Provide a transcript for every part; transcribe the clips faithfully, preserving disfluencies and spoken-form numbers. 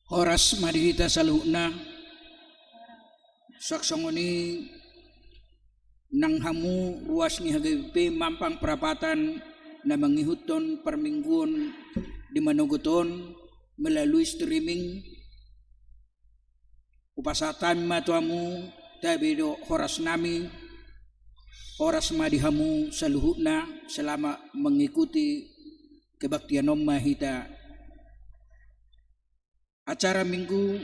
Horas ma di hita saluhutna. Suang songon i nang hamu ruas ni H G B P mampang perapatan na mangihuthon parmingguon di manogot on melalui streaming. Hupasahat hami ma tu hamu tabe dohot horas nami. Horas ma di hamu saluhutna, selama mengikuti kebaktian on ma hita. Acara Minggu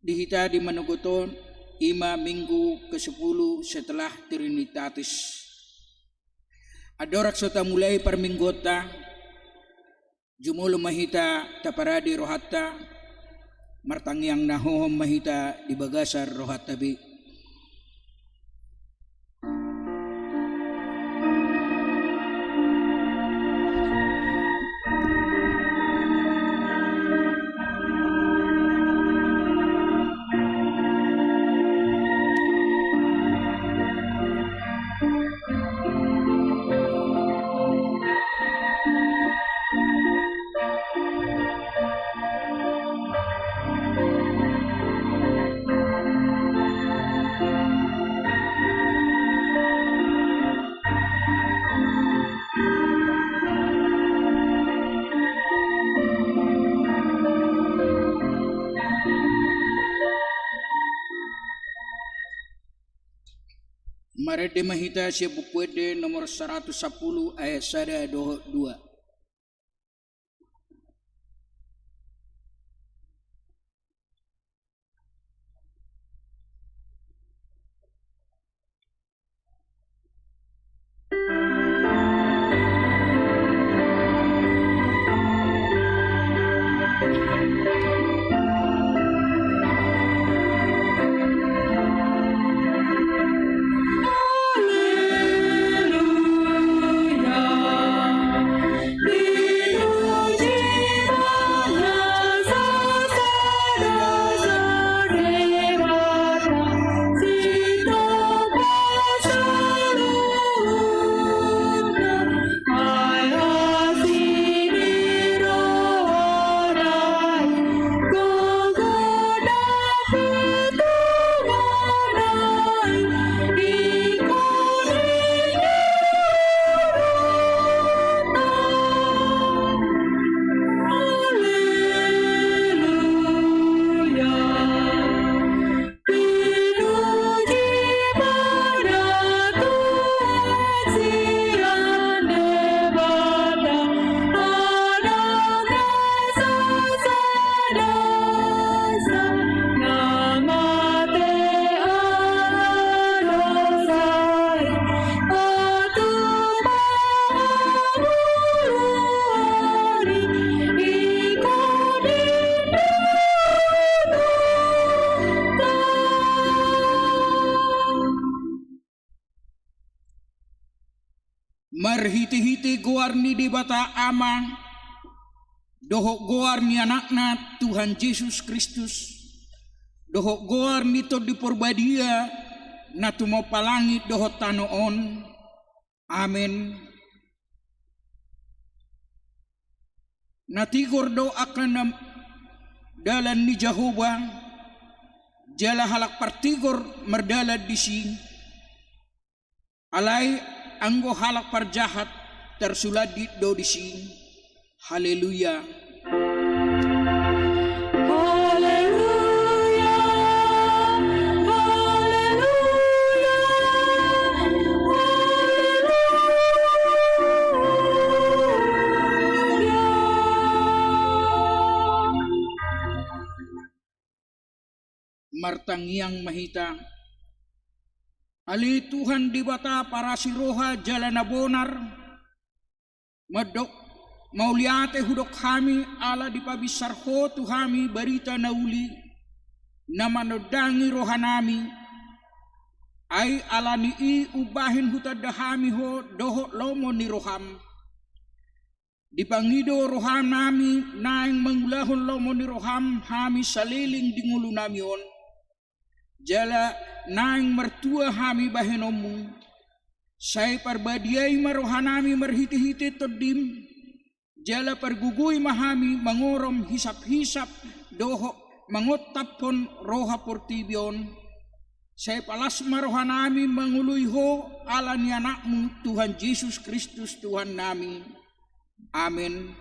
di hita di manogot on, i ma Minggu kesepuluh setelah Trinitatis. Andorang so tamulai parmingguonta, jumolo ma hita taparade rohanta, martangiang na hohom ma hita di bagasan rohanta be. Marende ma hita sian Buku Ende nomor saratus sampulu ayat sada dohot dua. Marhitehite goar ni Debata Ama, dohot goar ni Anakna Tuhan Jesus Kristus, dohot goar ni Tondi Porbadia na tumompa langit dohot tano on. Amen. Na tigor do angka na dalan ni Jahowa, jala halak partigor mardalan disi. Alai anggo halak parjahat tarsulandit do disi. Haleluya. Haleluya, haleluya, haleluya. Martangiang ma hita. Ale Tuhan Debata parasi roha jala na bonar, mandok mauliate hudok hami ala dipabinsar Ho tu hami barita na uli, na manondangi rohanami. Ai ala ni i umbahen hutanda hami Ho dohot lomo ni roham. Dipangido rohanami naeng mangulahon lomo ni roham hami saleleng di ngolunami on. Jala naeng martua hami bahenonmu. Sai parbadiai ma rohanami marhitehite Tondim, jala pargogoi ma hami mangorom hisaphisap dohot mangontaphon roha portibi on. Sai palas ma rohanami mangoloi Ho ala ni Anakmu Tuhan Jesus Kristus Tuhannami. Amen.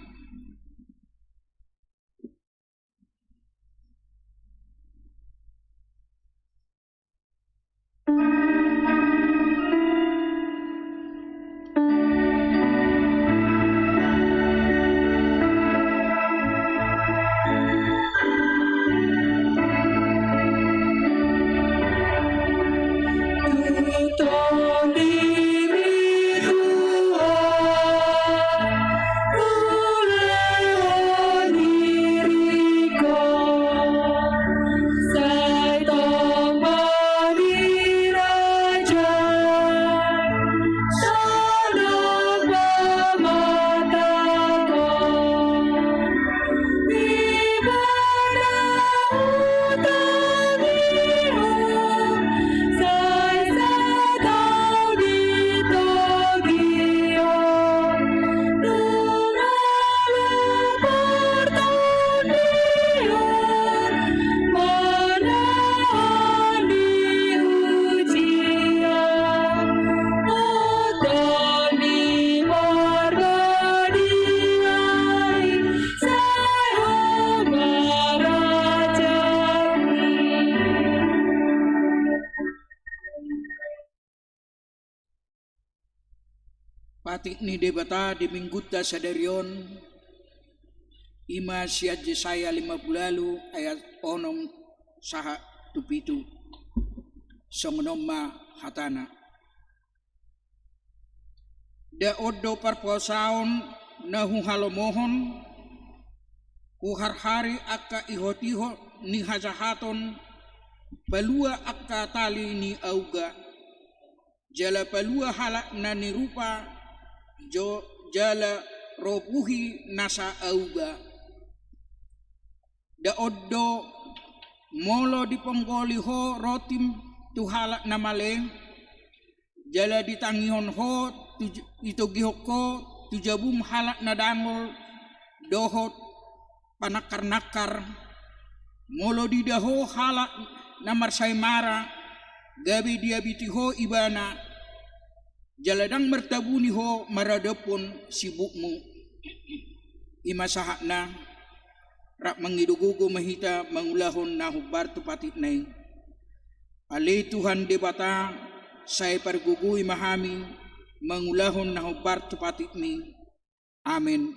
Patik ni Debata di minggunta sadari on, i ma sian Jesaya lima pulu ualu ayat onom sahat tu pitu. Songon on ma hatana. Nda on do parposaon na huhalomohon, huharhari angka ihotihot ni hajahaton, palua angka tali ni auga, jala palua halak na nirupa jo, jala ropuhi nasa auga. Nda on do molo diponggoli ho rontim tu halak na male, jala ditangihon ho tu j-, ditogihon ho tu jabum halak na dangol dohot panangkarnangkar, molo diida ho halak na marsaemara, gabe diabiti ho ibana, jala ndang martabuni ho maradophon sibukmu. I ma sahatna, rap mangido gogo ma hita mangulahon na hombar tu patikna i. Ale Tuhan Debata, sai pargogoi ma hami mangulahon na hombar tu patikmi. Amen.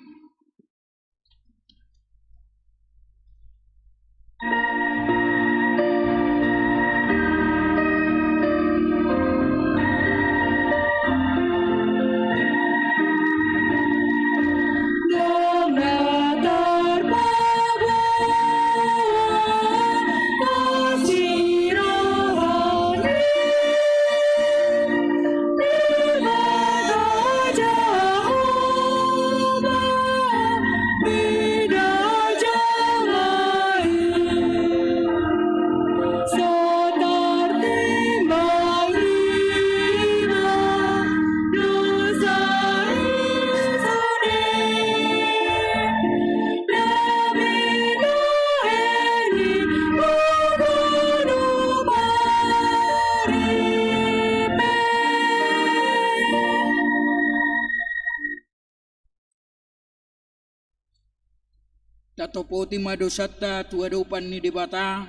Tatopoti ma dosanta tu adopan ni Debata,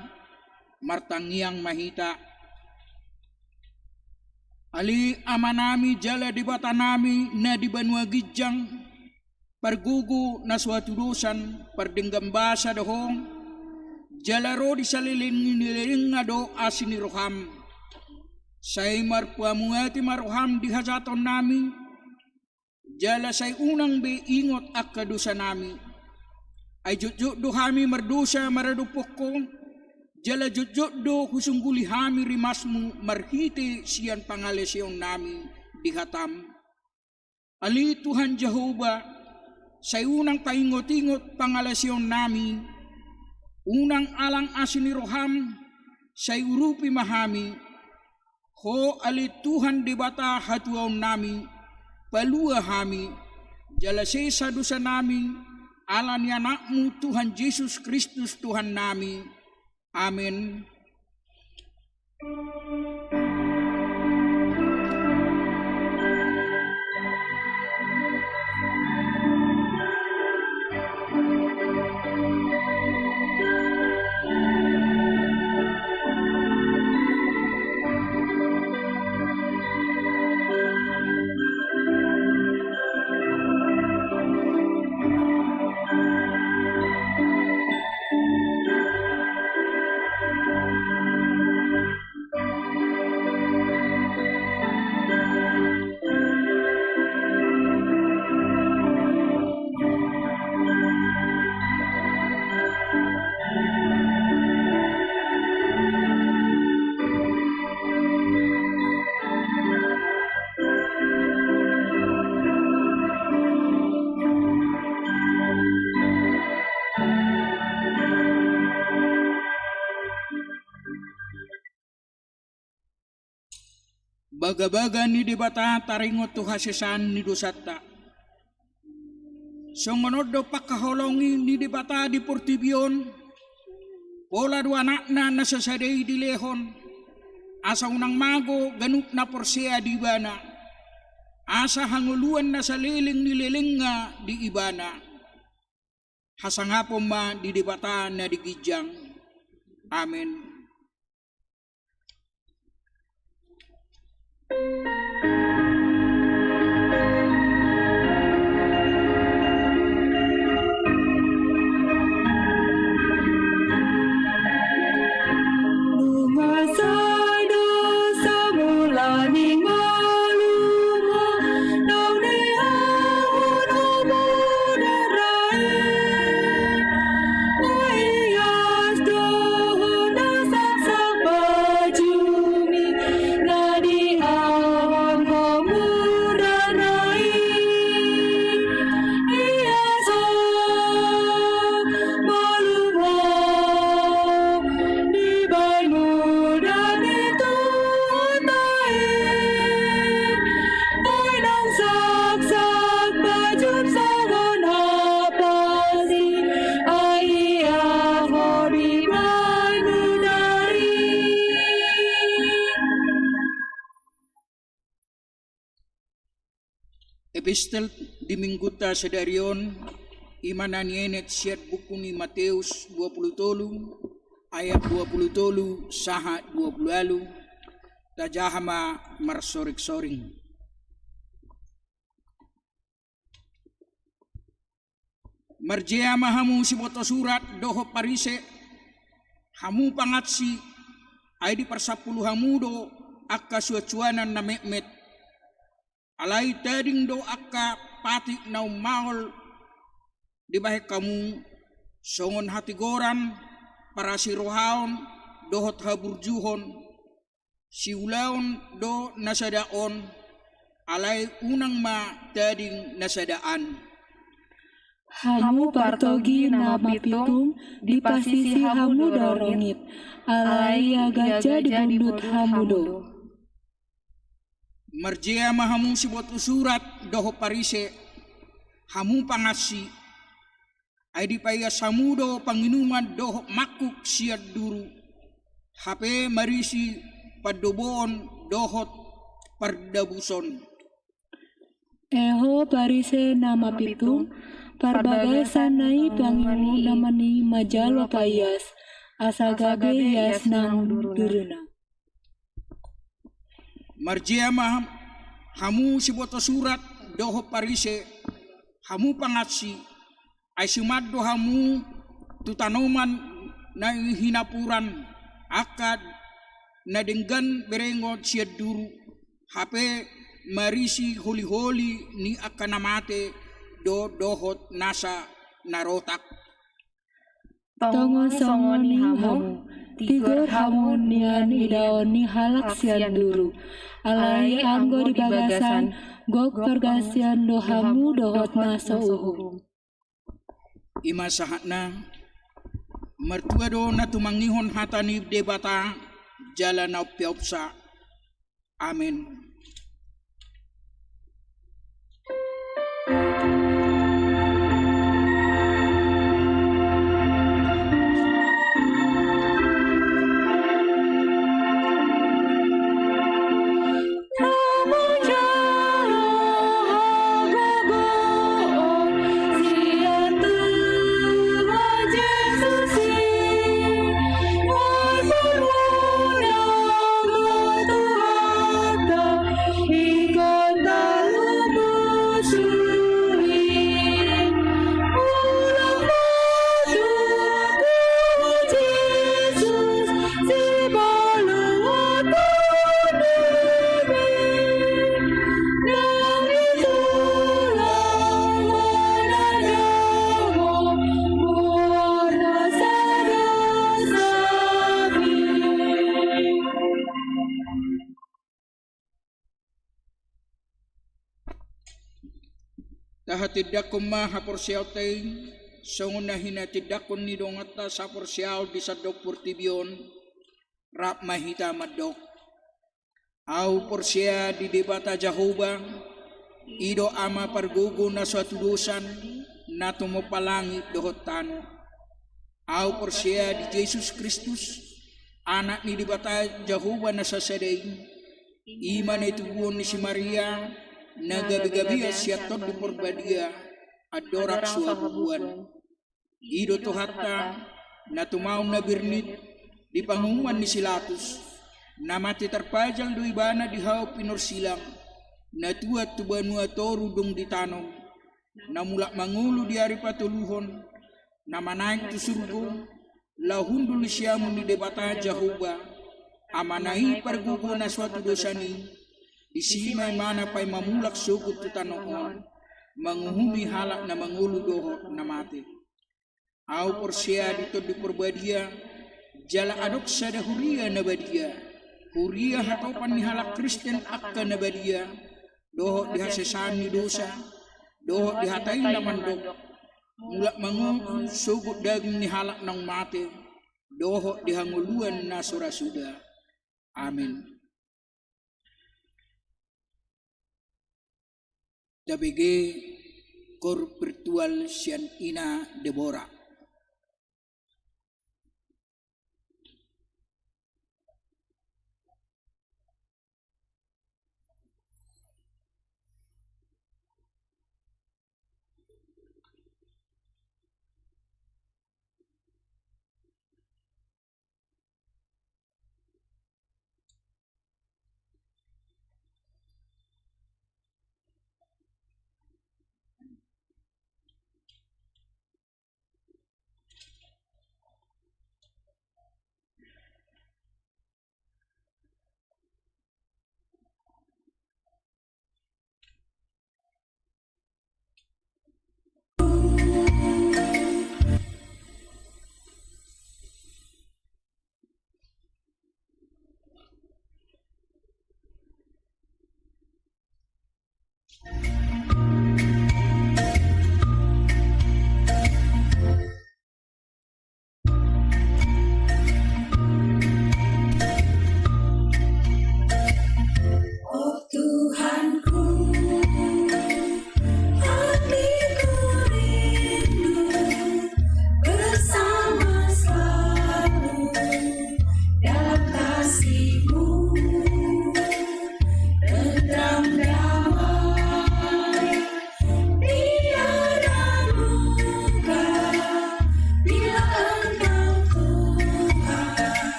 martangiang ma hita. Ale Amanami jala Debatanami na di banua ginjang, pargogo na so hatudosan, pardenggan basa do Ho, Jala ro di saleleng ni lelengna do asi ni roham. Sai marpamuati ma roham di hajahatonnami, jala sai unang be ingot angka dosanami. Ai jotjot do hami mardosa maradophon Ho, jala jotjot do husungguli hami rimasmu marhite sian pangalaseonnami di hatam. Ale Tuhan Jahowa, sai unang paingotingot pangalaseonnami, unang alang asi ni roham, sai urupi ma hami. Ho ale Tuhan Debata hatuaonnami, palua hami, jala sesa dosanami, ala ni Anakmu Tuhan Jesus Kristus Tuhannami. Amen. Bagabaga ni Debata taringot tu hasesaan ni dosanta. Songon on do pangkaholongi ni Debata di portibi on, pola do Anakna na sasada i dilehon, asa unang mago ganup na porsea di Ibana, asa hangoluan na saleleng ni lelengna di Ibana. Hasangapon ma di Debata na di ginjang. Amen. Epistel di minggunta sadari on, i ma na nienet sian buku ni Mateus dua pulu tolu, ayat dua pulu tolu sahat dua pulu ualu, tajaha ma marsoring-soring. Marjea ma hamu siboto surat dohot Parise, hamu pangansi, ai diparsampulu hamu do angka suansuanan na metmet. Alai tading do angka patik na ummaol dibahen hamu, songon hatigoran, parasirohaon, dohot haburjuhon. Siulaon do na sada on, alai unang ma tading na sada an. Hamu partogi na mapitung, dipasisi hamu do rongit, alai ia ganjang dibondut hamu do. Marjea ma hamu siboto surat dohot Parise, hamu pangansi, ai dipaias hamu do panginuman dohot mangkuk sian duru, hape marisi pandoboon dohot pardabuson. E ho Parise na mapitung, parbagasan na i panginuman i manjalo paias, asa gabe ias nang duruna. Marjea ma hamu siboto surat dohot Parise, hamu pangansi, ai suman do hamu tu tanoman na i hinapuran angka na denggan berengon sian duru, hape marisi holiholi ni angka na mate do dohot nasa na rotak. Tongon songon i hamu, tigor hamu nian idaon ni halak sian duru. Alai anggo di bagasan, gok pargantian do hamu dohot na so uhum. I ma sahatna. Martua do na tumangihon hata ni Debata jala na umpeopsa. Amen. Tahatindangkon ma haporseaonta i, songon na hinatindangkon ni donganta saporseaon di sandok portibi on. Rap ma hita mandok. Ahu porsea di Debata Jahowa, i do Ama pargogo na so hatudosan, na tumompa langit dohot tano. Ahu porsea di Jesus Kristus, Anak ni Debata Jahowa na sasada i, i ma na itubuhon ni si Maria, na gabegabean sian Tondi Parbadia, andorang so habubuhan. I do Tuhanta, na tumaon na bernit di panguhuman ni si Latus, na mate tarpajal do ibana di hau pinorsilang, na tuat tu banua toru dung ditanom, na mulak mangolu di ari patoluhon, na manaek tu surgo, laho hundul di siamun ni Debata Jahowa, Amana i pargogo na so hatudosan i, disi ma ibana paima mulak sogot tu tano on, manguhumi halak na mangolu dohot na mate. Ahu porsea di Tondi Parbadia, jala adong sada huria na badia, huria hatopan ni halak Kristen angka na badia, dohot di hasesaan ni dosa, dohot di hata i na mandok, mulak mangolu sogot daging ni halak naung mate, dohot di hangoluan na so ra suda. Amen. Tabege koor virtual sian Ina Debora.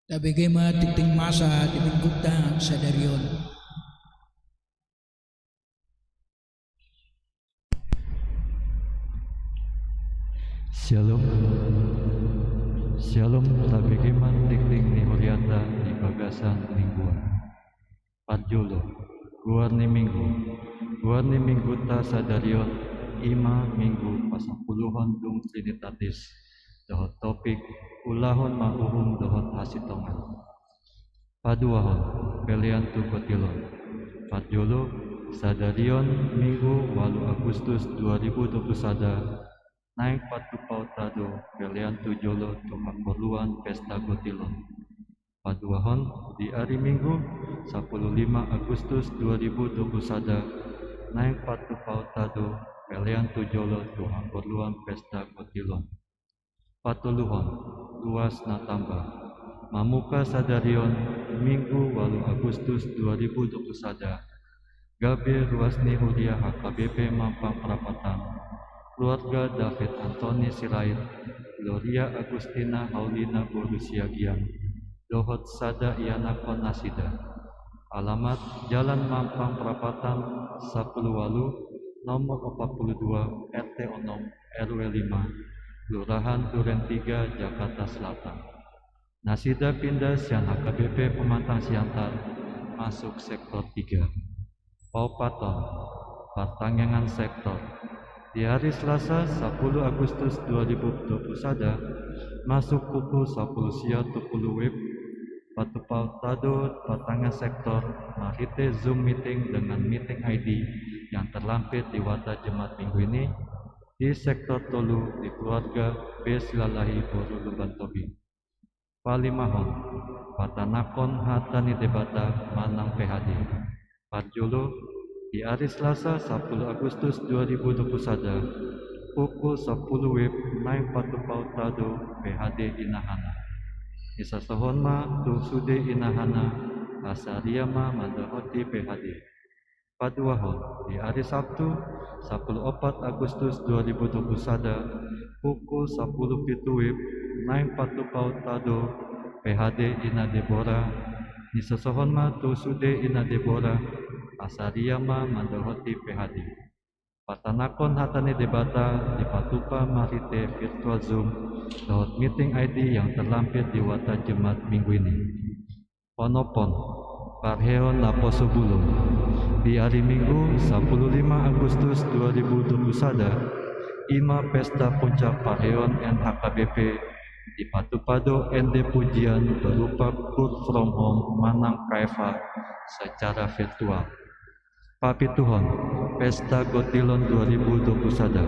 Tabege ma tingting masa di minggunta sadari on. Syalom. Syalom, tabege ma tingting ni hurianta di bagasan minggu on. Parjolo, goar ni minggu. Goar ni minggunta sadari on i ma minggu pasampuluhon dung Trinitatis, dohot topik: Ulahon ma uhum dohot hasintongan. Paduahon, pelean tu gotilon. Parjolo, sadari on Minggu ualu Agustus dua ribu dua puluh sada, naeng patupaonta do pelean tu jolo tu haporluan pesta gotilon. Paduahon, di ari Minggu sampulu lima Agustus dua ribu dua puluh sada, naeng patupaonta do pelean tu jolo tu haporluan pesta gotilon. Patoluhon, ruas na tamba. Mamuka sadari on, Minggu ualu Agustus dua ribu dua puluh sada, gabe ruas ni huria H K B P Mampang Prapatan, keluarga David Antoni Sirait, Gloria Agustina Haulina boru Siagian, dohot sada ianakhon nasida. Alamat: Jalan Mampang Prapatan sampulu ualu, nomor opat puluh dua, R T onom, R W lima, Kelurahan Duren Tiga, Jakarta Selatan. Nasida pinda sian H K B P Pematang Siantar, masuk sektor tiga. Paopathon, partangiangan sektor. Di ari Selasa sampulu Agustus dua ribu dua puluh sada, masuk pukul sampulu sia tolu pulu WIB, patupaonta do partangiangan sektor marhite Zoom meeting dengan meeting I D yang terlampir di warta Jumat Minggu ini di sektor tolu di keluarga B Silalahi boru Lumban Tobing. Palimahon, patanakhon hata ni Debata manang P H D. Parjolo, di ari Selasa sampulu Agustus dua ribu dua puluh sada, pukul sampulu WIB, naeng patupaonta do P H D Ina Hana. Disasorhon ma tu sude Ina Hana, asa ria ma mandapoti P H D. Paduahon, di ari Sabtu sampulu opat Agustus dua ribu dua puluh sada, pukul sampulu pitu WIB, naeng patupaonta do P H D Ina Debora. Disasorhon ma tu sude Ina Debora, asa ria ma mandapoti P H D. Patanakhon hata ni Debata dipatupa marhite virtual Zoom dohot meeting I D yang terlampir di warta Jumat Minggu ini. Onomhon, parheon naposo bulung. Di ari Minggu sampulu lima Agustus dua ribu dua puluh sada, i ma pesta puncak parheon N H K B P, dipatupa do ende pujian berupa Church from Home manang K F H secara virtual. Papituhon, pesta gotilon dua ribu dua puluh sada.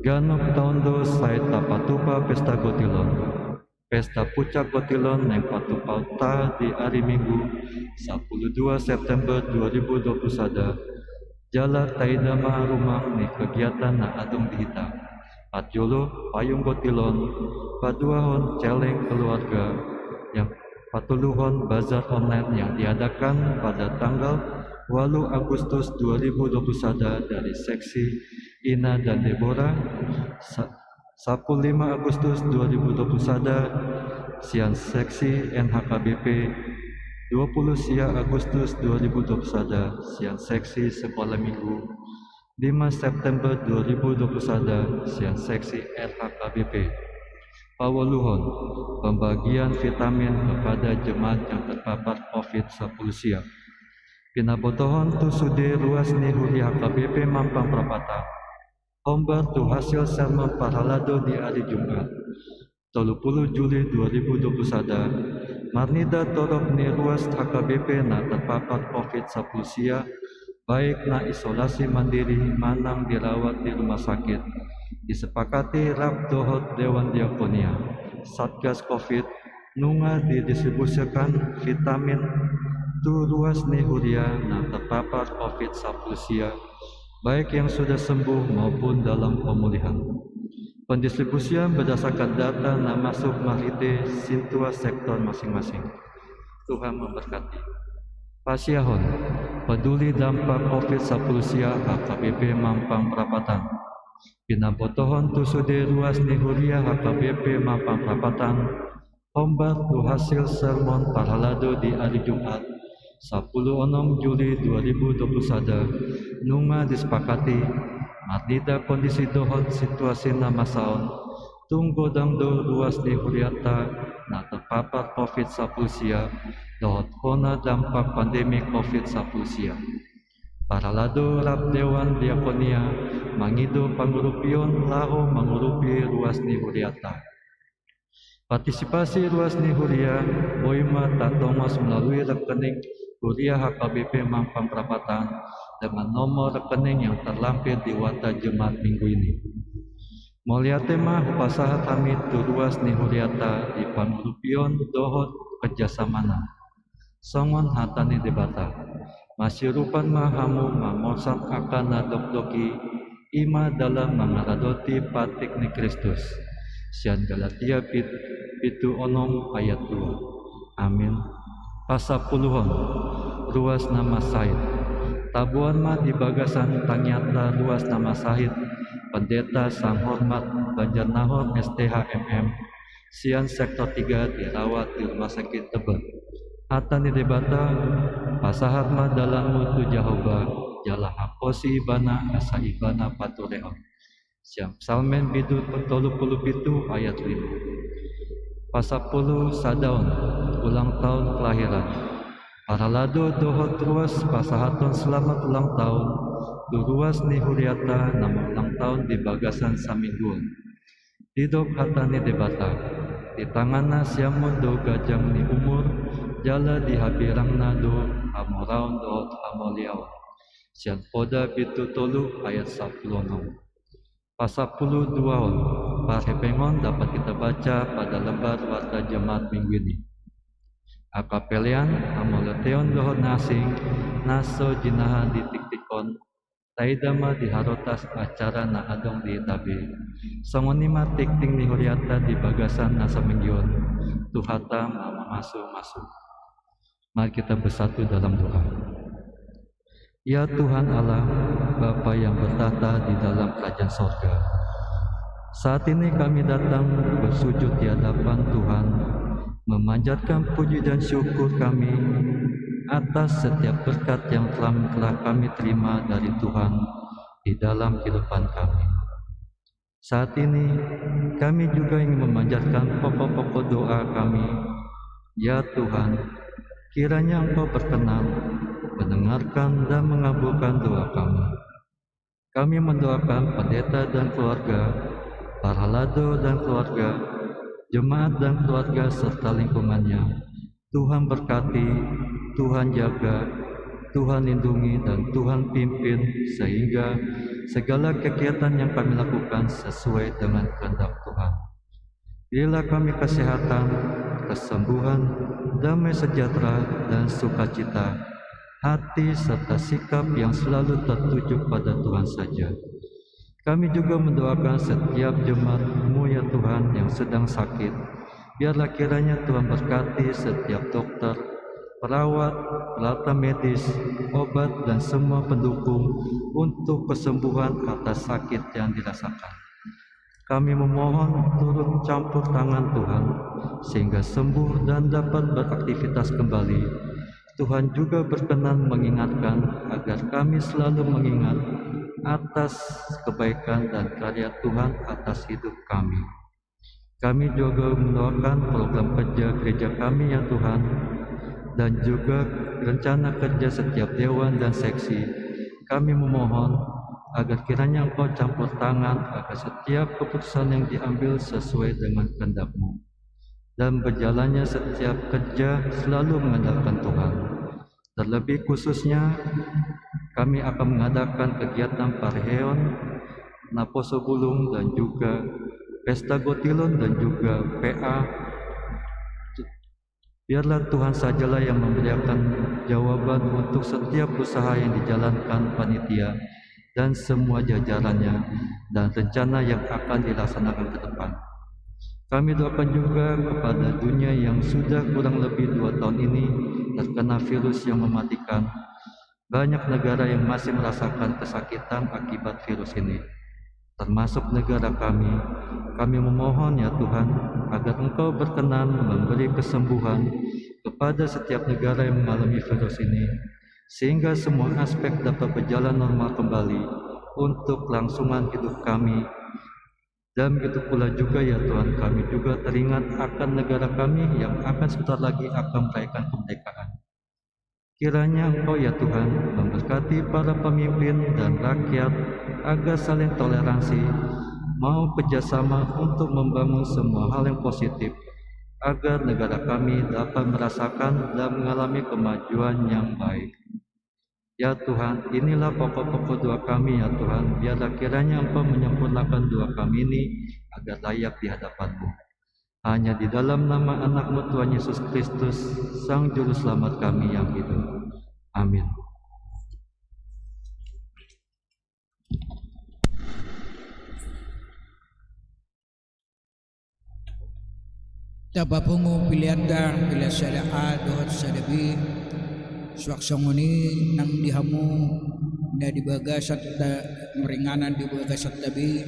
Ganup taon do sai tapatupa pesta gotilon. Pesta puncak gotilon naeng patupaonta di ari Minggu sampulu dua September dua ribu dua puluh sada, jala taida ma rumang ni kegiatan na adong di hita. Parjolo, payung gotilon, paduahon, celeng keluarga, yang patoluhon, bazar online yang diadakan pada tanggal ualu Agustus dua ribu dua puluh sada dari seksi Ina dan Debora, sa-, sampulu lima Agustus dua ribu dua puluh sada sian seksi N H K B P, dua puluh sia Agustus dua ribu dua puluh sada sian seksi Sekolah Minggu, lima September dua ribu dua puluh sada sian seksi R H K B P. Paualuhon, pembagian vitamin kepada jemaat yang terpapar covid sampulu sia. Pinabotohon tu sude ruas ni huria H K B P Mampang Prapatan. Hombar tu hasil sermon parhalado di ari Jumat, tolu pulu Juli dua ribu dua puluh sada, marnida torop ni ruas H K B P na terpapar covid sampulu sia, baik na isolasi mandiri manang dirawat di rumah sakit, disepakati rap dohot Dewan Diakonia, Satgas covid, nunga didistribusikan vitamin tu ruas ni huria na terpapar covid sampulu sia, baik yang sudah sembuh maupun dalam pemulihan. Pendistribusian berdasarkan data na masuk marhite sintua sektor masing-masing. Tuhan memberkati. Pasiahon, peduli dampak covid sampulu sia H K B P Mampang Prapatan. Pinabotohon tu sude ruas ni huria H K B P Mampang Prapatan, Hombar tu hasil sermon parhalado di ari Jumat, sapuluh onom Juli dua ribu dua puluh sada, nunga disepakati, marnida kondisi dohot situasi na masa on, tung godang do ruas ni huriata na terpapar covid sapuluh sia, dohot hona dampak pandemi covid sapuluh sia. Parhalado rap dewan diakonia mangido pangurupion laho mangurupi ruas ni huriata. Partisipasi ruas ni huria boi ma tatongos melalui rekening Huria H K B P Mampang Prapatan dengan nomor rekening yang terlampir di warta Jumat Minggu ini. Mauliate ma hupasahat hami tu ruas ni huriata di pangurupion dohot kerjasamana. Songon hata ni Debata: Masiurupan ma hamu mamorsan angka na dokdok i, i ma dalan mangaradoti patik ni Kristus. Sian Galatia pit-, pitu onom ayat dua. Amin. Pasapuluhon, ruas na marsahit. Taboan ma di bagasan tangiangta ruas na marsahit Pendeta Sanghormat Banjarnahor S T H M M, sian sektor tiga, dirawat di Rumah Sakit Tebet. Hata ni Debata: Pasahat ma dalanmu tu Jahowa, jala haposi Ibana asa Ibana paturehon. Sian Psalmen bindu tolu pulu pitu ayat lima. Pasapuluh sadaon, ulang tahun kelahiran. Parhalado dohot ruas pasahaton selamat ulang tahun tu ruas ni huriata na maulang tahun di bagasan saminggu on. Didok hata ni Debata: Di tanganna siamun do ganjang ni umur, jala di hambirangna do hamoraon dohot hamauliateon. Sian Poda bindu tolu ayat sapuluh onom. Pasapuluh duaon, parhepeng on dapat kita baca pada lembar warta Jumat Minggu ini. Angka pelean, hamauliateon dohot na asing na so jinaha di tiktik on, taida ma di harotas acara na adong di tabea. Songon i ma tingting ni huriata di bagasan na saminggu on. Tuhanta ma mamasumasu. Mari kita bersatu dalam doa. Ya Tuhan Allah, Bapa yang bertahta di dalam kerajaan sorga, saat ini kami datang bersujud di hadapan Tuhan, memanjatkan puji dan syukur kami atas setiap berkat yang telah, telah kami terima dari Tuhan di dalam kehidupan kami. Saat ini, kami juga ingin memanjatkan pokok-pokok doa kami. Ya Tuhan, kiranya Engkau berkenan mendengarkan dan mengabulkan doa kami. Kami mendoakan pendeta dan keluarga, parhalado dan keluarga, jemaat dan keluarga, serta lingkungannya. Tuhan berkati, Tuhan jaga, Tuhan lindungi, dan Tuhan pimpin, sehingga segala kegiatan yang kami lakukan sesuai dengan kehendak Tuhan. Berilah kami kesehatan, kesembuhan, damai sejahtera, dan sukacita hati serta sikap yang selalu tertuju pada Tuhan saja. Kami juga mendoakan setiap jemaat-Mu, ya Tuhan, yang sedang sakit. Biarlah kiranya Tuhan berkati setiap dokter, perawat, peralatan medis, obat, dan semua pendukung untuk kesembuhan atas sakit yang dirasakan. Kami memohon turut campur tangan Tuhan, sehingga sembuh dan dapat beraktivitas kembali. Tuhan juga berkenan mengingatkan agar kami selalu mengingat atas kebaikan dan karya Tuhan atas hidup kami. Kami juga mendoakan program kerja gereja kami, ya Tuhan, dan juga rencana kerja setiap dewan dan seksi. Kami memohon agar kiranya Engkau campur tangan, agar setiap keputusan yang diambil sesuai dengan kehendak-Mu, dan berjalannya setiap kerja selalu mengandalkan Tuhan. Terlebih khususnya, kami akan mengadakan kegiatan parheon, naposo bulung, dan juga pesta gotilon, dan juga P A. Biarlah Tuhan sajalah yang memberikan jawaban untuk setiap usaha yang dijalankan panitia dan semua jajarannya, dan rencana yang akan dilaksanakan ke depan. Kami doakan juga kepada dunia yang sudah kurang lebih dua tahun ini terkena virus yang mematikan. Banyak negara yang masih merasakan kesakitan akibat virus ini. termasuk negara kami. Kami memohon, ya Tuhan, agar Engkau berkenan memberi kesembuhan kepada setiap negara yang mengalami virus ini, sehingga semua aspek dapat berjalan normal kembali untuk kelangsungan hidup kami. Dan begitu pula juga, ya Tuhan, kami juga teringat akan negara kami yang akan sebentar lagi akan merayakan kemerdekaan. Kiranya Engkau, ya Tuhan, memberkati para pemimpin dan rakyat agar saling toleransi, mau kerjasama untuk membangun semua hal yang positif, agar negara kami dapat merasakan dan mengalami kemajuan yang baik. Ya Tuhan, inilah pokok-pokok doa kami, ya Tuhan. Biarlah kiranya Engkau menyempurnakan doa kami ini agar layak di hadapan-Mu. Hanya di dalam nama Anak-Mu, Tuhan Yesus Kristus, Sang Juru Selamat kami yang hidup. Amin. Tapapungu pelean ta, pelean sada A dohot sada B. Suang songon i nang di hamu na di bagasan ta, maringanan di bagasan ta be,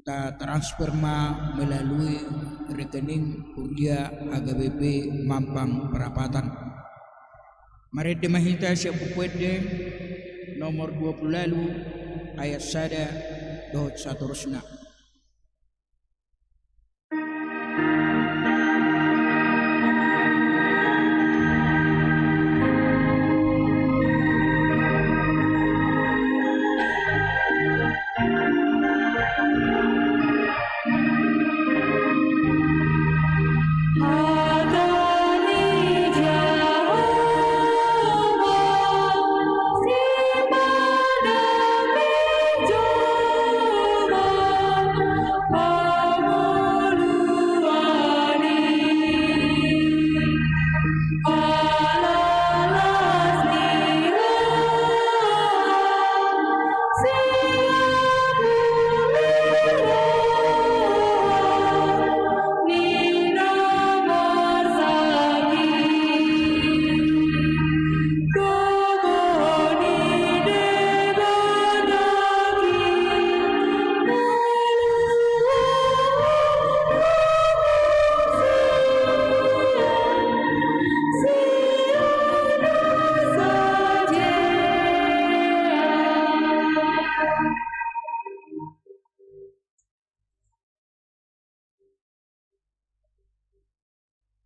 tatransfer ma melalui rekening Huria H K B P Mampang Prapatan. Marende ma hita sian Buku Ende nomor dua pulu ualu, ayat sada dohot saterusna.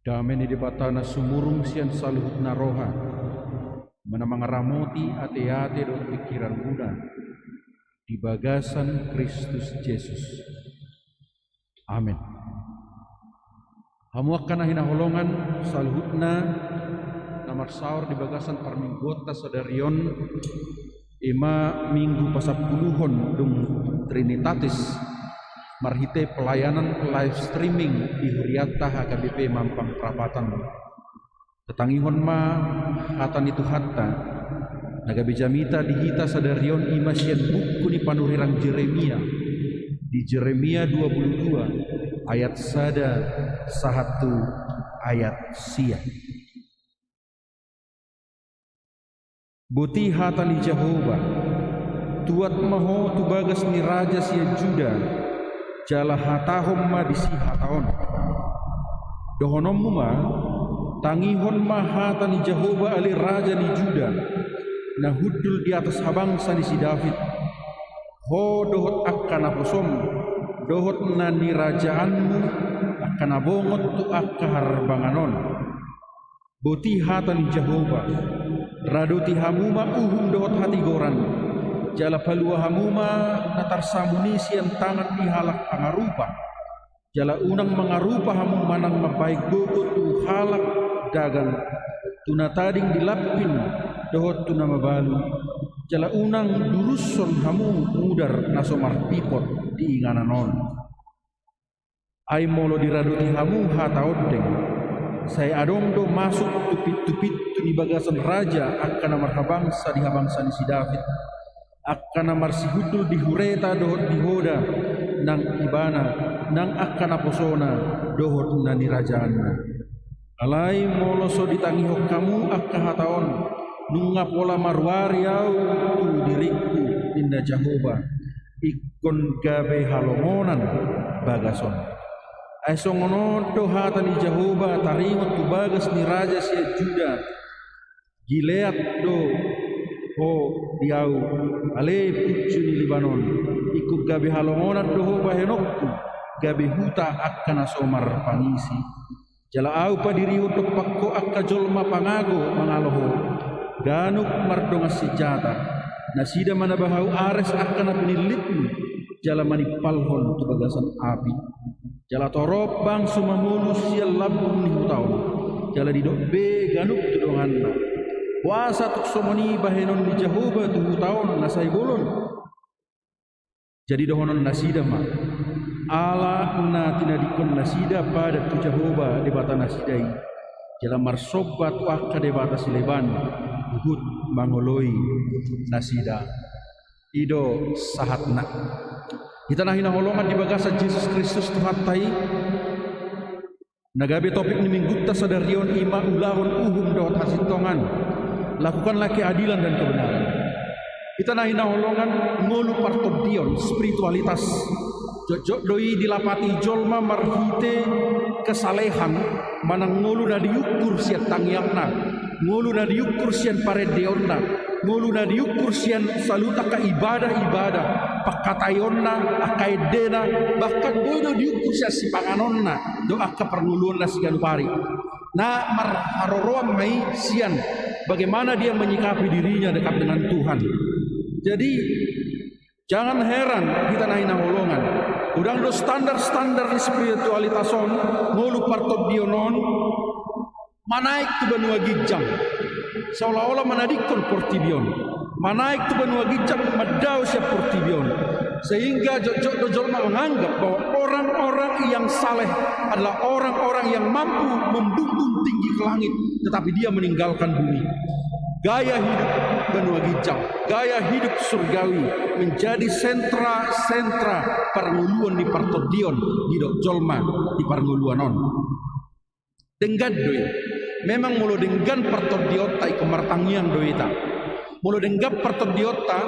Dame ni Debata na sumurung sian saluhutna roha, ma na mangaramoti ateate dohot pingkiranmuna di bagasan Kristus Jesus. Amen. Hamu angka na hinaholongan, saluhutna na marsaor di bagasan parmingguonta sadari on, i ma minggu pasampuluhon dung Trinitatis, marhite pelayanan live streaming di hurianta H K B P Mampang Prapatan. Tatangihon ma hata ni Tuhanta, na gabe jamita di hita sadari on, i ma sian buku ni panurirang Jeremia, di Jeremia dua pulu dua ayat sada sahat tu ayat sia. Boti hata ni Jahowa, tuat ma ho tu bagas ni raja sian Juda, jala hatahon ma disi hata on. Dohononmu ma, tangihon ma hata ni Jahowa ale raja ni Juda, na hundul di atas habangsa ni si David. Ho dohot angka naposom, dohot na nirajaanmu, angka na bongot tu angka harbangan on. Boti hata ni Jahowa, radoti hamu ma uhum dohot hatigoran, jala palua hamu ma na tarsamun i sian tangan ni halak pangarupa, jala unang mangarupa hamu manang mambahen gogo tu halak dagang, tu na tading di lampin dohot tu na mabalu, jala unang durushon hamu mudar na so marpipot di inganan on. Ai molo diradoti hamu hata ondeng, sai adong do masuk tu pintu-pintu ni bagasan raja angka na marhabangsa di habangsa ni si David, angka na marsihundul di hureta dohot di hoda nang ibana, nang angka naposona dohot na nirajaanna. Alai molo so ditangihon hamu angka hata on, nunga pola maruari Ahu tu diringku, ninna Jahowa. ingkon gabe halongonan bagas on. Ai songon on do hata ni Jahowa taringot tu bagas ni raja sian Juda: Gilead do ho di ahu, ale punju ni Libanon. Ingkon gabe halongonan do ho bahenonku, gabe huta angka na so marpangisi. Jala ahu padirihon dompak ho angka jolma pangago mangalo ho, ganup mardongan sinjata. Nasida manabahau ares angka na pinillitmu, jala manimpalhon tu bagasan api. Jala torop bangso mamolu sian lambung ni huta on, jala didok be ganup tu donganna: Boasa tung songon i bahenon ni Jahowa tu huta on na sai bolon? Jadi dohonon nasida ma: Ala na tinadingkon nasida padan tu Jahowa Debata nasida i, jala marsomba tu angka debata sileban, huhut mangoloi nasida. I do sahatna. Hita na hinaholongan di bagasan Jesus Kristus Tuhanta i, na gabe topik ni minggunta sadari on i ma ulahon uhum dohot hasintongan, lakukanlah keadilan dan kebenaran. Hita na hinaholongan, ngolu partondion, spiritualitas, jotjot do i dilapati jolma marhite kesalehan, manang ngolu na diukur sian tangiangna, ngolu na diukur sian parendeonna, ngolu na diukur sian saluhut angka ibadah-ibadah, pangkataionna, angka endena, bahkan boi do diukur sian sipanganonna dohot angka parngoluonna siganup ari. Na marharoroan ma i sian bagaimana dia menyikapi dirinya dekat dengan Tuhan. Jadi, jangan heran hita na hinaholongan, godang do standar-standar ni spiritualitas on, ngolu partondion on, manaek tu banua ginjang, seolah-olah manadingkon portibi on, manaek tu banua ginjang, mandao sian portibi on. Sehingga jotjot do jolma menganggap bahwa orang-orang yang saleh adalah orang-orang yang mampu membumbung tinggi ke langit, tetapi dia meninggalkan bumi. Gaya hidup banua ginjang, gaya hidup surgawi menjadi sentra-sentra parngoluon ni partondion didok jolma di parngoluon on. Denggan do i. Memang molo denggan partondionta, ingkon martangiang do hita. Molo denggan partondionta,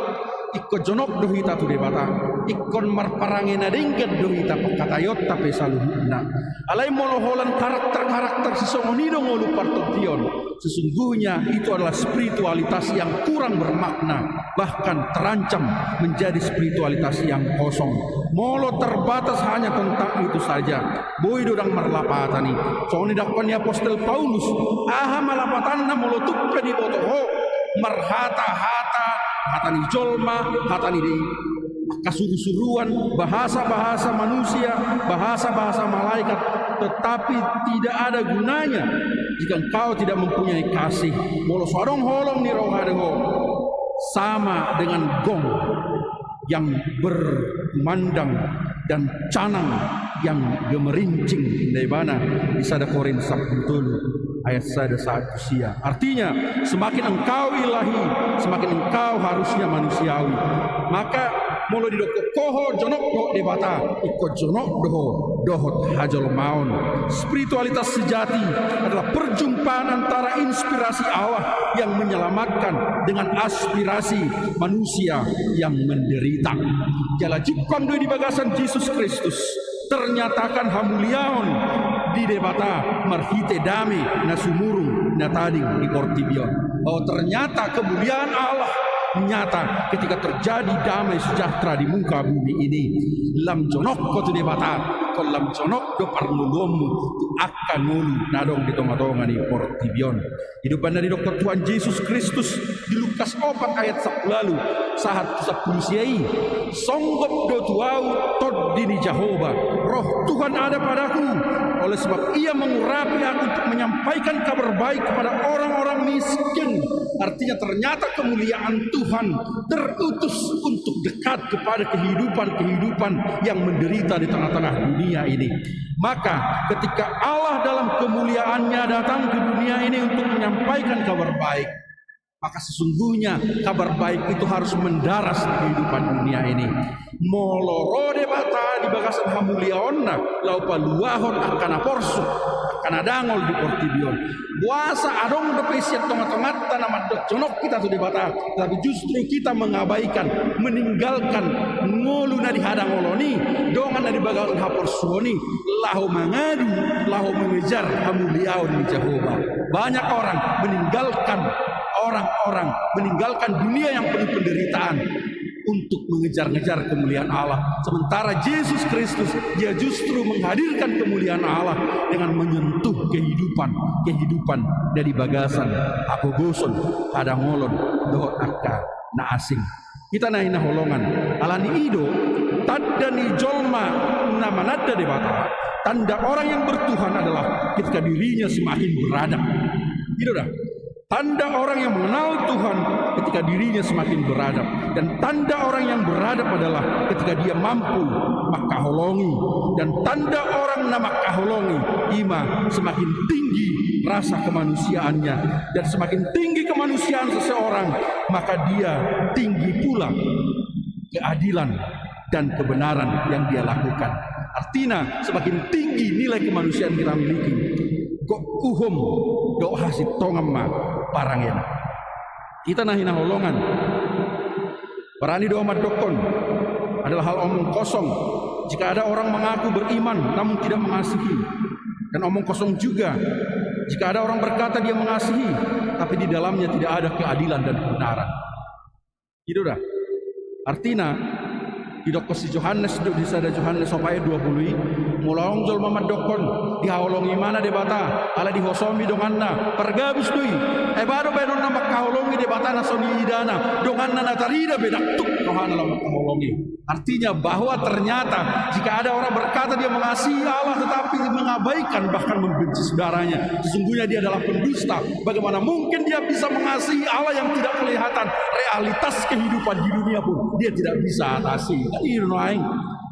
ingkon jonok do hita tu Debata. Ingkon marparange na denggan do hita, pangkataionta pe saluhutna. Alai molo holan karakter-karakter sisongon i do ngolu partondion, sesungguhnya itu adalah spiritualitas yang kurang bermakna, bahkan terancam menjadi spiritualitas yang kosong. Molo terbatas hanya tentang itu saja, boi do ndang marlapatan i. Songon na didok ni apostel Paulus, aha ma lapatanna molo tung pe diboto ho marhata-hata, hata ni jolma, hata ni angka suru-suruan, bahasa-bahasa manusia, bahasa-bahasa malaikat, tetapi tidak ada gunanya jika engkau tidak mempunyai kasih. Molo so adong holong ni roha do ho, sama dengan gong yang berkumandang dan canang yang gemerincing, ninna ibana di sada Korint sampulu tolu ayat sada sahat tu sia. Artinya, semakin engkau ilahi, semakin engkau harusnya manusiawi. Maka molo didok ho jonok dohot Debata, ingkon jonok do ho dohot hajolmaon. Spiritualitas sejati adalah perjumpaan antara inspirasi Allah yang menyelamatkan dengan aspirasi manusia yang menderita. Jala jumpang do i di bagasan Jesus Kristus. Ternyatakan hamuliaon di Debata marhite dame na sumurung na tading di portibi on. Bahwa ternyata kemuliaan Allah nyata ketika terjadi damai sejahtera di muka bumi ini. Lam jonok ho tu Debata, ingkon lam jonok do parngoluonmu tu angka ngolu na adong di tonga-tonga ni portibi on. I do umbahen na didok Tuhan Jesus Kristus di Lukas opat ayat sampulu ualu sahat tu sampulu sia i: Songgop do tu ahu Tondi ni Jahowa, Roh Tuhan ada padaku, oleh sebab Ia mengurapi aku untuk menyampaikan kabar baik kepada orang-orang miskin. Artinya, ternyata kemuliaan Tuhan terutus untuk dekat kepada kehidupan-kehidupan yang menderita di tengah-tengah dunia ini. Maka, ketika Allah dalam kemuliaan-Nya datang ke dunia ini untuk menyampaikan kabar baik, Maka sesungguhnya kabar baik itu harus mendaras di kehidupan dunia ini. Molo ro Debata di bagasan hamuliaonna, laho paluahon angka na porsuk, angka na dangol di portibi on. Boasa adong dope sian tonga-tonganta na mandok jonok hita tu Debata, tapi justru kita mengabaikan, meninggalkan ngolu na di hadangolon i, dongan na di bagasan haporsuon i, laho mangadu, laho mengejar hamuliaon ni Jahowa. Banyak orang meninggalkan, orang-orang meninggalkan dunia yang penuh penderitaan untuk mengejar-ngejar kemuliaan Allah. Sementara Jesus Kristus, dia justru menghadirkan kemuliaan Allah dengan menyentuh kehidupan, kehidupan na di bagasan hapogoson, hadangolon, dohot angka na asing. Hita na hinaholongan, ala ni i do, tanda ni jolma na mananda Debata, tanda orang yang bertuhan adalah ketika dirinya semakin beradab. I do da. Tanda orang yang mengenal Tuhan ketika dirinya semakin beradab. Dan tanda orang yang beradab adalah ketika dia mampu mangkaholongi. Dan tanda orang na mangkaholongi, i ma semakin tinggi rasa kemanusiaannya. Dan semakin tinggi kemanusiaan seseorang, maka dia tinggi pula keadilan dan kebenaran yang dia lakukan. Artina, semakin tinggi nilai kemanusiaan kita miliki, gok uhum dohot hasintongan ma parangena. Hita na hinaholongan, barani do mandokkon, adalah hal omong kosong jika ada orang mengaku beriman namun tidak mengasihi. Dan omong kosong juga jika ada orang berkata dia mengasihi, tapi di dalamnya tidak ada keadilan dan kebenaran. I do da. Artina, didokkon si Johannes do di sada Johannes opat ayat dua pulu i, molo adong jolma mandokkon, dihaholongi ibana Debata, ala dihosomi donganna, pargabus do i. Ai ba do baenonna mangkaholongi Debata na so niidana, donganna na tarida pe ndang tuk rohana laho mangkaholongi. Artinya bahwa ternyata jika ada orang berkata dia mengasihi Allah tetapi mengabaikan bahkan membenci saudaranya, sesungguhnya dia adalah pendusta. Bagaimana mungkin dia bisa mengasihi Allah yang tidak kelihatan? Realitas kehidupan di dunia pun dia tidak bisa atasi. Kan i do nuaeng.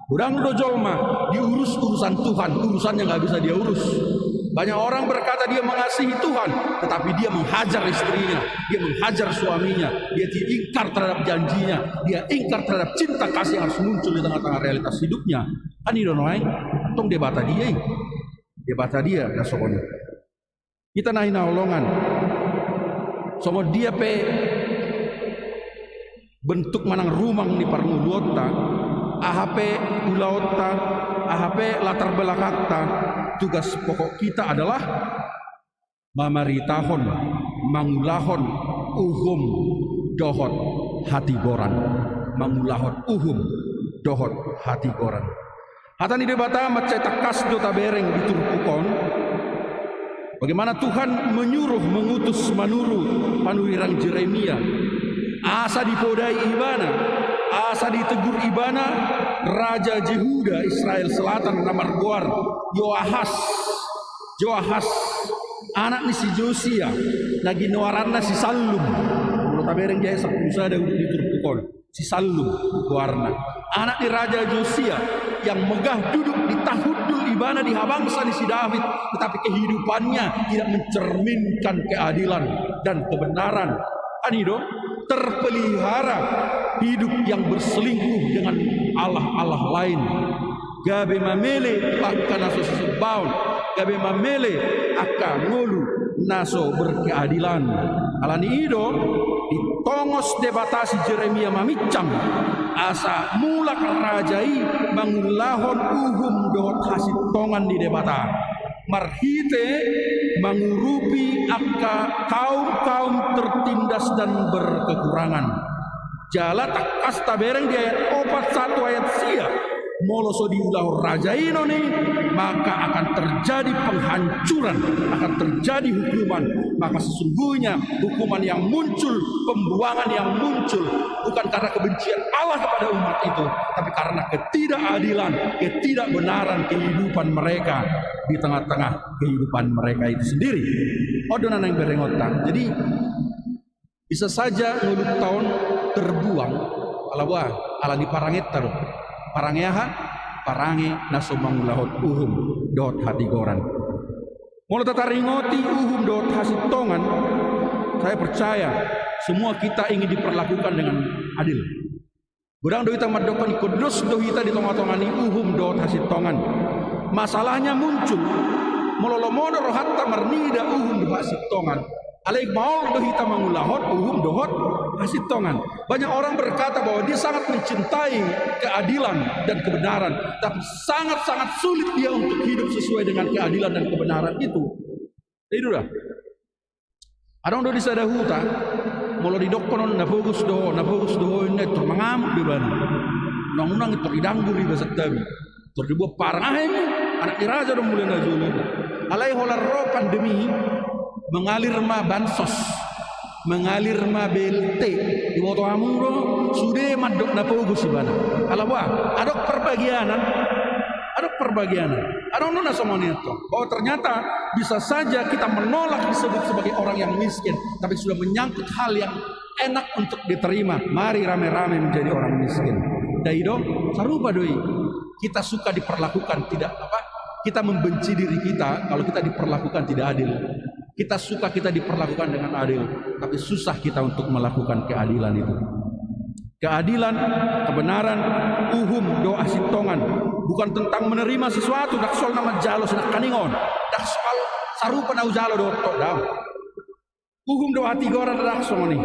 Godang do jolma diurus urusan Tuhan, urusannya nggak bisa dia urus. Banyak orang berkata dia mengasihi Tuhan, tetapi dia menghajar istrinya, dia menghajar suaminya, dia ti-, ingkar terhadap janjinya, dia ingkar terhadap cinta kasih yang harus muncul di tengah-tengah realitas hidupnya. Kan i do nuaeng, antong Debata dia i. Debata dia na songon i. Hita na hinaholongan, songon dia pe bentuk manang rumang ni parngoluonta, aha pe ulaonta, aha pe latar belakangta, tugas pokok kita adalah mamaritahon, mangulahon uhum dohot hatigoran. Mangulahon uhum dohot hatigoran. Hata ni Debata mansai tangkas do tabereng di turpuk on. Bagaimana Tuhan menyuruh, mengutus, manuru panurirang Jeremia asa dipodai ibana, asa ditegur ibana raja Jehuda, Israel Selatan, na margoar Yoahas. Joahas, anak ni si Josia, na ginoaranna si Sallum. Molo tabereng di ayat sampulu sada di turpuk on, si Sallum goarna. Anak ni Raja Josia, yang megah duduk di tahundul ibana di habangsa ni si David, tetapi kehidupannya tidak mencerminkan keadilan dan kebenaran. Kan i do, terpelihara hidup yang berselingkuh dengan allah-allah lain. Gabe mamele angka na so sisimbaon, gabe mamele angka ngolu na so berkeadilan. Ala ni i do, ditongos Debata si Jeremia maminsang, asa mulak raja i mangulahon uhum dohot hasintongan ni Debata. Marhite mangurupi angka kaum-kaum tertindas dan berkekurangan. Jala tangkas tabereng di ayat opat satu ayat sia, molo so diulahon raja i non i, maka akan terjadi penghancuran, akan terjadi hukuman. Maka sesungguhnya hukuman yang muncul, pembuangan yang muncul, bukan karena kebencian Allah kepada umat itu, tapi karena ketidakadilan, ketidakbenaran kehidupan mereka di tengah-tengah kehidupan mereka itu sendiri. On do na naeng berengonta. Jadi, bisa saja ngolunta on terbuang, ala boha, ala ni parangenta do. Parange aha? Parange na so mangulahon uhum dohot hatigoran. Molo tataringoti uhum dohot hasintongan, saya percaya Semua kita ingin diperlakukan dengan adil. Godang do hita mandokkon ingkon dos do hita di tonga-tonga ni uhum dohot hasintongan. Masalahnya muncul, molo lomo do rohanta marnida uhum dohot hasintongan, alai maol do hita mangulahon uhum dohot hasintongan. Banyak orang berkata bahwa dia sangat mencintai keadilan dan kebenaran, tapi sangat-sangat sulit dia untuk hidup sesuai dengan keadilan dan kebenaran itu. Jadi, udah. Adong do di sada huta, molo didokkon on na pogos do ho, na pogos do ho, inna, tor mangamuk do ibana. Unang-unang tor didanggur iba santabi. Tor dibuat parang, ah, emu, anak ni raja do mule na jolo. Alai holan ro pandemi, mengalir ma bansos, mengalir ma B L T, diboto hamu do, sude mandok na pogos ibana. Ala boha, adong parbagianan, adong parbagianan. Adong do na songon i antong. Bahwa ternyata bisa saja kita menolak disebut sebagai orang yang miskin, tapi sudah menyangkut hal yang enak untuk diterima. Mari rame-rame menjadi orang miskin. Dai do, sarupa do i. Kita suka diperlakukan tidak apa, kita membenci diri kita kalau kita diperlakukan tidak adil. Kita suka kita diperlakukan dengan adil, tapi susah kita untuk melakukan keadilan itu. Keadilan, kebenaran, uhum dohot hasintongan. Bukan tentang menerima sesuatu, ndang soal na manjalo sinangkaningan. Ndang soal sarupa na hujalo dohot ho, daong. Uhum dohot hatigoran, ndang songon i.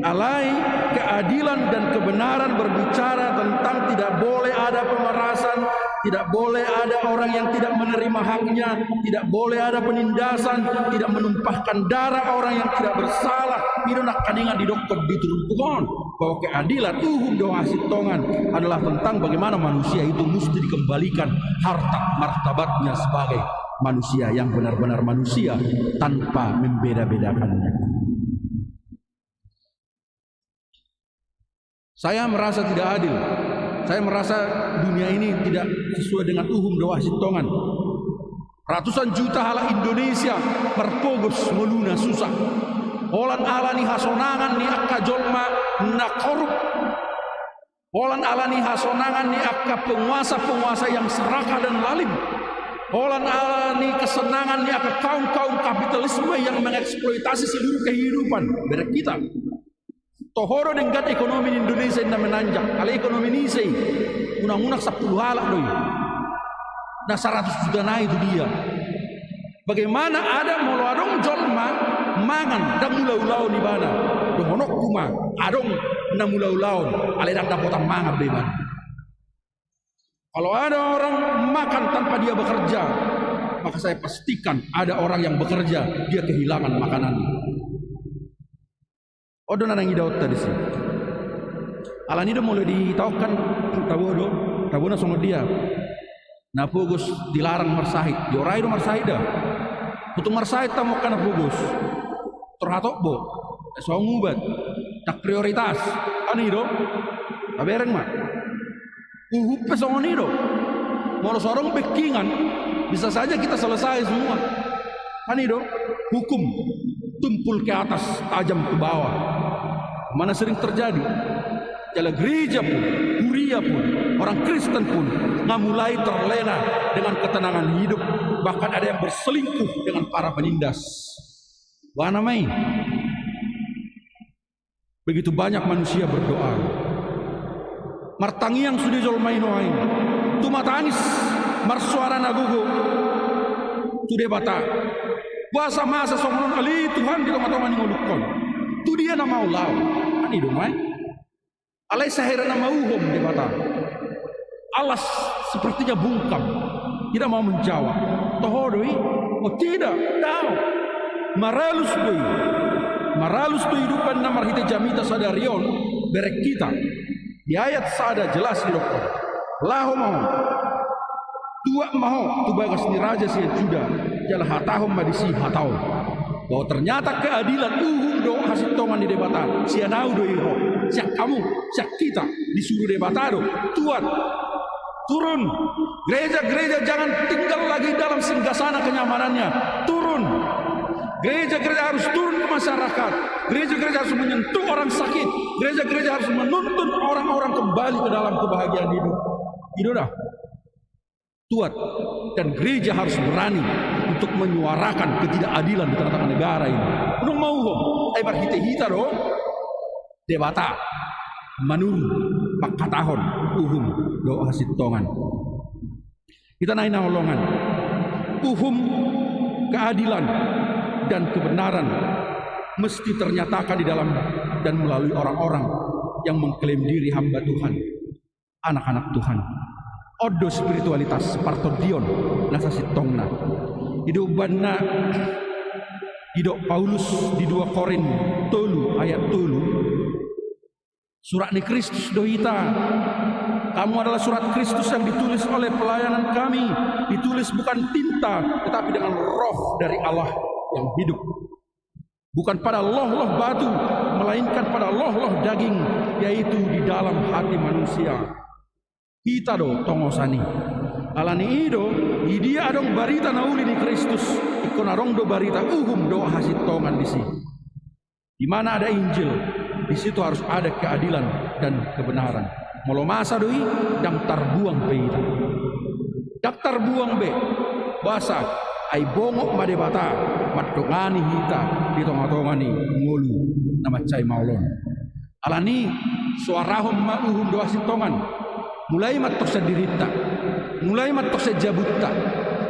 Alai keadilan dan kebenaran berbicara tentang tidak boleh ada pemerasan, tidak boleh ada orang yang tidak menerima haknya, tidak boleh ada penindasan, tidak menumpahkan darah orang yang tidak bersalah. I do nangkaningan didokkon di turpuk on, bahwa keadilan, uhum dohot hasintongan adalah tentang bagaimana manusia itu mesti dikembalikan harta martabatnya sebagai manusia yang benar-benar manusia tanpa membeda-bedakannya. Saya merasa tidak adil. Saya merasa dunia ini tidak sesuai dengan uhum dohot hasintongan. Ratusan juta halak Indonesia marpogos ngoluna, susah. Holan ala ni hasonangan ni angka jolma na korup. Holan ala ni hasonangan ni angka penguasa-penguasa yang serakah dan lalim. Holan ala ni kesenangan ni angka kaum-kaum kapitalisme yang mengeksploitasi seluruh kehidupan. Bereng hita. Toho do denggan ekonomi ni Indonesia inna menanjak, alai ekonomi ni ise i? Unang-unang sampulu halak do i. Na saratus juta nai tu dia. Bagaimana ada molo adong jolma mangan, ndang mulaulaon ibana? Dohononku ma, adong na mulaulaon, alai ndang dapotan mangan be ibana. Kalau ada orang makan tanpa dia bekerja, maka saya pastikan ada orang yang bekerja, dia kehilangan makanannya. On do na naeng idaonta disi. Alani do molo ditaonkan, tabo do, tabo na songon dia. Na pogos dilarang marsahit, diorai do marsahit da. Tung marsahit hamu angka na pogos. Tor hatop bo, songon ubat. Ndang prioritas. Kan i do. Tabereng ma. Uhum pe songon i do. Molo so adong bengkingan, bisa saja kita selesai semua. Kan i do, hukum tumpul ke atas, tajam ke bawah. Mana sering terjadi. Jala gereja pun, huria pun, orang Kristen pun nga mulai terlena dengan ketenangan hidup. Bahkan ada yang berselingkuh dengan para penindas. Boha nama i? Begitu banyak manusia berdoa. Martangiang sude jolma i nuaeng. Tumatangis, marsoara na gogo tu Debata. Boasa masa songon on ale Tuhan di tonga-tonga ni ngolungkon? Tu dia nama ulaon? Kan i do nuaeng. Alai sahira nama uhum Debata. Allah sepertinya bungkam, tidak mau menjawab. Toho do i? Oh tidak, daong. Maralus do i. Maralus do i dupan na marhite jamita sadari on, bereng hita. Di ayat sada jelas didokkon. Laho ma ho. Tuat ma ho tu bagas ni raja sian Juda, jala hatahon ma disi hata on. Bahwa ternyata keadilan, uhum dohot hasintongan ni Debata, sian ahu do i ro, sian hamu, sian hita, disuru Debata do, tuat, turun. Gereja-gereja jangan tinggal lagi dalam singgasana kenyamanannya, turun. Gereja-gereja harus turun ke masyarakat. Gereja-gereja harus menyentuh orang sakit. Gereja-gereja harus menuntun orang-orang kembali ke dalam kebahagiaan hidup. I do da. Tuat. Dan gereja harus berani untuk menyuarakan ketidakadilan di tengah-tengah negara ini. Unang mauhum, ai marhite hita do Debata manuru, mangkatahon uhum dohot hasintongan. Hita na hinaholongan, uhum, keadilan, dan kebenaran mesti ternyatakan di dalam dan melalui orang-orang yang mengklaim diri hamba Tuhan, anak-anak Tuhan. On do spiritualitas partondion na sasintongna. Didok umbahen na, didok Paulus di dua Korint tolu ayat tolu, surat ni Kristus do hita. Kamu adalah surat Kristus yang ditulis oleh pelayanan kami, ditulis bukan tinta, tetapi dengan Roh dari Allah yang hidup. Bukan pada lohloh batu, melainkan pada lohloh daging, yaitu di dalam hati manusia. Hita do tongosan i. Alani i do, di dia adong barita na uli ni Kristus, ingkon adong do barita uhum dohot hasintongan disi. Di mana ada Injil, di situ harus ada keadilan dan kebenaran. Molo masa do i, ndang tarbuang be hita. Ndang tarbuang be. Boasa? Ai bongot ma Debata mandongani hita di tonga-tonga ni ngolu na mansai maol on. Alani i, soarahon ma uhum dohot hasintongan. Mulai ma tong sian dirinta, mulai ma tong sian jabunta,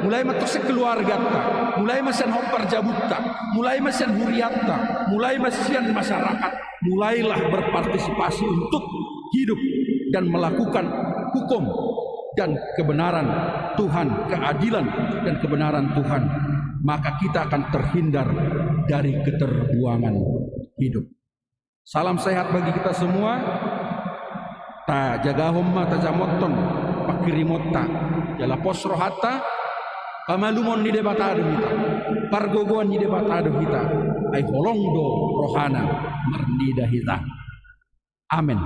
mulai ma tong sian keluarganta, mulai ma sian hombar jabunta, mulai ma sian hurianta, mulai ma sian masyarakat. Mulailah berpartisipasi untuk hidup dan melakukan hukum dan kebenaran Tuhan, keadilan dan kebenaran Tuhan, maka kita akan terhindar dari keterbuangan hidup. Salam sehat bagi kita semua. Tajagahon ma, tajamothon panghirimonta, jala pos rohanta. Pamalumon ni Debata do hita, pargogoan ni Debata do hita, ai holong do rohana marnida hita. Amen.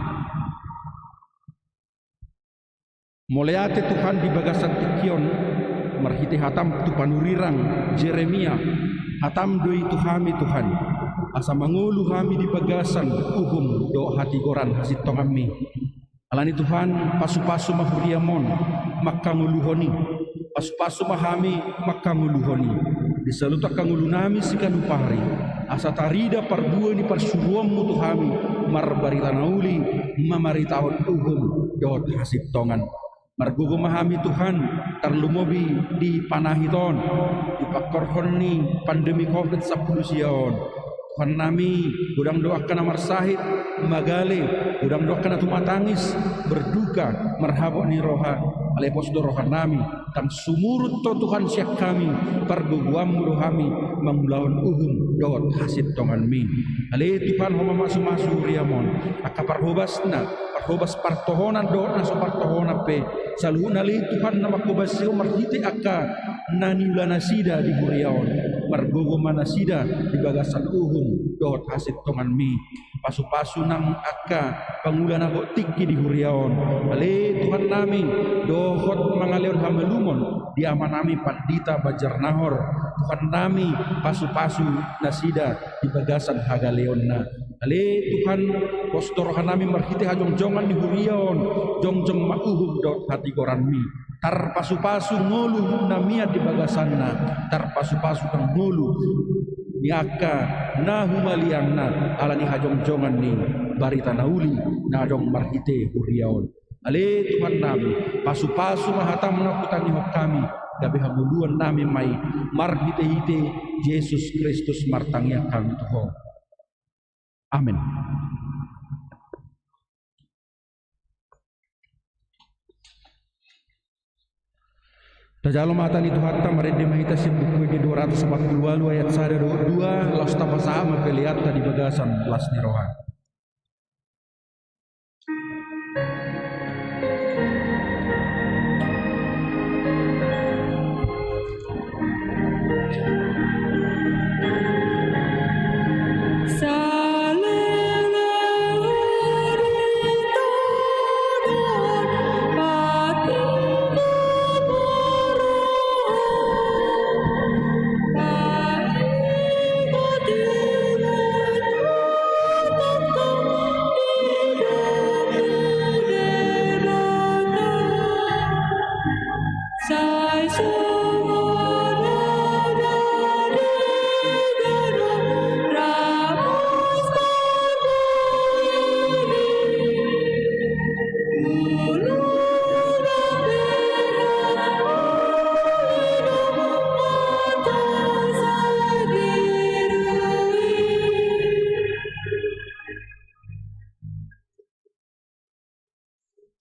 Mauliate Tuhan di bagasan tingki on, marhite hatam tu panurirang Jeremia, hatam do i tu hami Tuhan, asa mangolu hami di bagasan uhum dohot hatigoran hasintonganmi. Alani Tuhan, pasu-pasu ma huriam on mangkangoluhon i, pasu-pasu ma hami mangkangoluhon i di saluhut angka ngolunami siganup ari, asa tarida parbue ni parsuruonmu tu hami, marbarita na uli, mamaritahon uhum dohot hasintongan. Margogo ma hami Tuhan, tarlumobi di panahit on, di pangkorhon ni pandemi covid sampulu sia on. Tuhannami, godang do angka na marsahit, magale, godang do angka na tumatangis, berduka, marhabot ni roha, alai pos do rohanami, ndang sumurut Ho Tuhan sian hami, pargogoanmu do hami mangulahon uhum dohot hasintonganmi. Ale Tuhan, Ho ma mamasu-masu huriam on, angka parhobasna, parhobas partohonan dohot na so partohonan pe, saluhutna ale Tuhan na manghobasi Ho marhite angka na niula nasida di huria on, margogo ma nasida di bagasan uhum dohot hasintonganmi. Pasu-pasu nang angka pangula na gok tingki di huria on. Ale Tuhannami, dohot mangalehon hamalumon di amanami Pandita Banjarnahor. Tuhannami, pasu-pasu nasida di bagasan hagaleonna. Ale Tuhan, pos do rohanami marhite hajongjongan ni huria on, jongjong ma uhum dohot hatigoranmi. Tarpasu-pasu ngolu na mian di bagasanna, tarpasu-pasu nang ngolu ni angka na humaliangna ala ni hajongjongan ni barita na uli na adong marhite huria on. Ale Tuhannami, pasu-pasu ma hatam na hutangihon hami, gabe hangoluannami ma i, marhite-hite Jesus Kristus martangiang hami tu Ho. Amen. Tajalo ma hata ni Tuhanta, marende ma hita sian Buku Ende dua ratus empat puluh walu ayat sada dohot dua, laos tapasahat ma peleanta di bagasan las ni roha.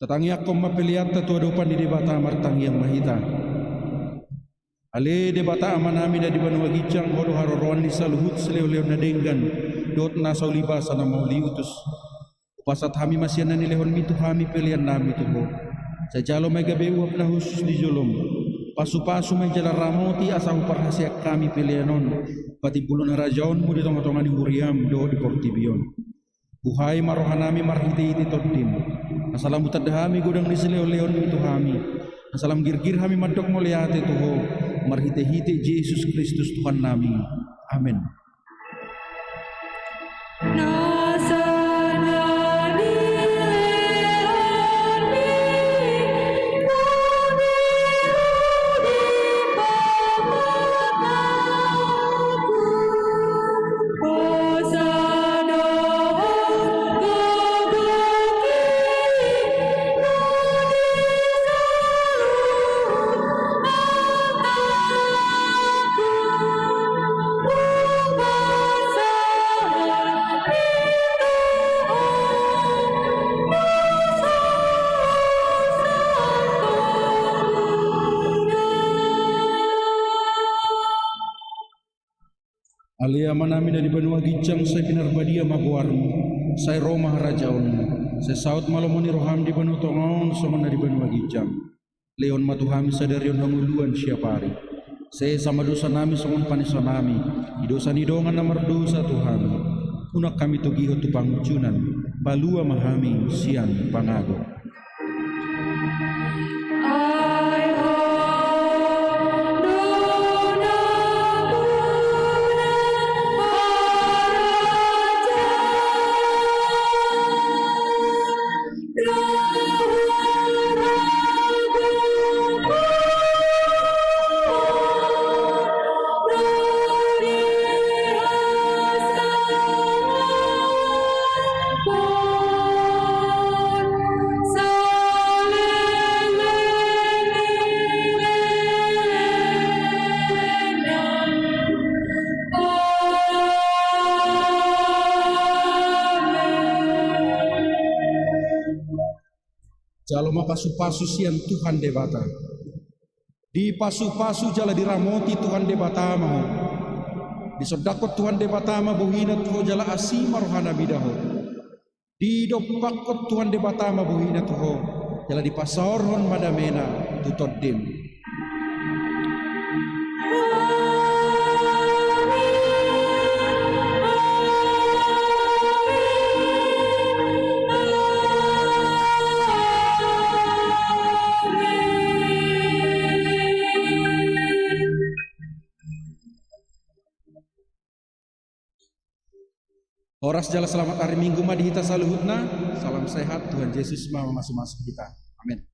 Tatangiangkon ma peleanta tu adopan ni Debata. Martangiang ma hita. Ale Debata Amanami na di banua ginjang, Ho do haroroan ni saluhut silehonlehon na denggan dohot nasa ulibasa na mauliutus. Hupasahat hami ma sian na nilehonMi tu hami peleannami tu Ho. Sai jalo ma i gabe uap na hushus di joloM. Pasupasu ma i jala ramoti asa huparhaseang hami pelean on patimbulhon harajaonMu di tongatonga ni huriaM dohot di portibi on. Buhai ma rohanami marhitehite TondiM, asa lam hutanda hami godang ni silehonlehonMi tu hami, asa lam girgir hami mandok mauliate tu Ho, marhitehite Jesus Kristus Tuhannami. Amen. Ale Amanami na di banua ginjang, sai pinarbadia ma goarMu, sai ro ma harajaonMu, sai saut ma lomo ni rohaM di banua tonga on songon na di banua ginjang. Lehon ma tu hami sadari on hangoluan siapari. Sesa ma dosanami songon panesanami di dosa ni dongan na mardosa tu hami. Unang hami togihon tu pangunjunan, palua ma hami sian pangago. Jalo ma pasupasu sian Tuhan Debata. Dipasupasu jala diramoti Tuhan Debata ma ho. Disondangkon Tuhan Debata ma bohiNa tu ho jala asi ma rohaNa mida ho. Didompakkon Tuhan Debata ma bohiNa tu ho, jala dipasaorhon ma dameNa tu tondim. Horas jala selamat hari Minggu ma di hita saluhutna. Salam sehat, Tuhan Yesus ma mamasumasu hita. Amin.